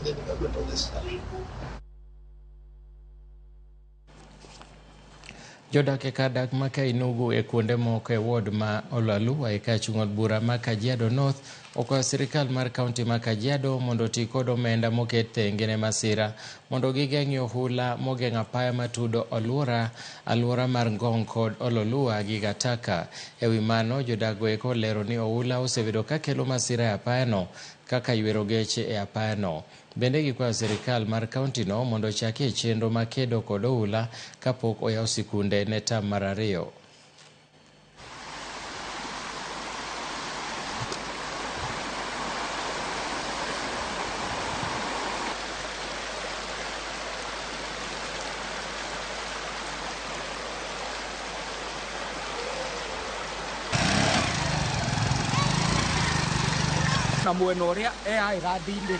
The development of this country. Jodak e kar dak ma Kainugu e kuonde moko e ward ma Oloolua e kachung' od bura ma Kajiado North okwayo sirikal mar kaunti ma Kajiado mondo oti kod omenda moket tenge ne masira mondo gigeng'e ohula mogeng'o apaya matudo aluora mar Ngong kod Oloolua gi Gataka. Ewi mano, jodak go eko olero ni oula osebedo kakelo masira e apayano kaka ywero geche e apayano. Bende gikwayo sirikal mar kaunti no mondo ochakie chenro ma kedo kod oula kapok oyaw sikunde ne tam mar ariyo. Na mwena ũrĩa e island-inĩ.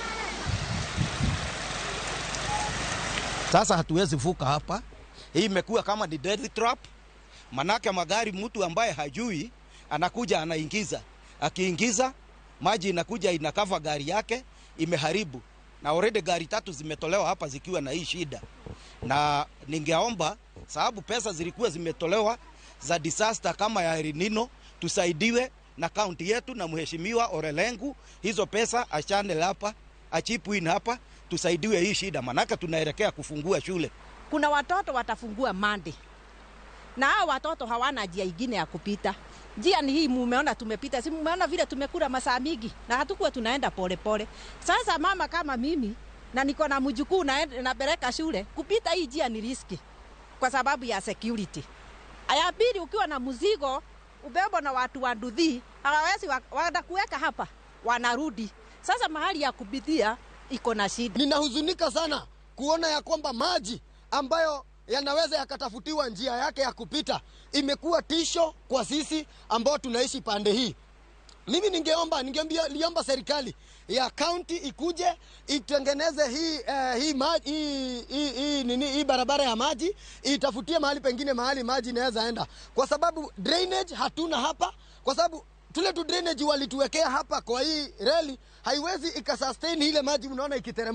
Sasa hatuwezi vuka hapa. Hii imekuwa kama ni death trap. Manake magari, mtu ambaye hajui anakuja anaingiza, akiingiza maji inakuja inakava gari yake, imeharibu. Na already gari 3 zimetolewa hapa zikiwa na hii shida. Na ningeomba, sababu pesa zilikuwa zimetolewa za disaster kama ya El Nino, tusaidiwe na kaunti yetu na Mheshimiwa Olelengu, hizo pesa achane hapa, achipu in hapa, tusaidiwe hii shida, manake tunaelekea kufungua shule. Kuna watoto watafungua Monday. Na hao watoto hawana njia ingine ya kupita. Njia ni hii mumeona tumepita, si mumeona vile tumekula masaa mingi na hatukuwa tunaenda pole pole. Sasa mama kama mimi na niko na mjukuu na napeleka shule, kupita hii njia ni riski kwa sababu ya security. Aya pili, ukiwa na mzigo ubebo na watu wa nduthi, hawawezi wanakuweka hapa, wanarudi. Sasa mahali ya kupitia iko na shida. Ninahuzunika sana kuona ya kwamba maji ambayo yanaweza yakatafutiwa njia yake ya kupita imekuwa tisho kwa sisi ambao tunaishi pande hii. Mimi niliomba serikali ya county ikuje itengeneze hii barabara ya maji, itafutie mahali pengine mahali maji inaweza enda, kwa sababu drainage hatuna hapa, kwa sababu tule tu drainage walituwekea hapa kwa hii reli haiwezi ikasustain ile maji unaona ikiteremka.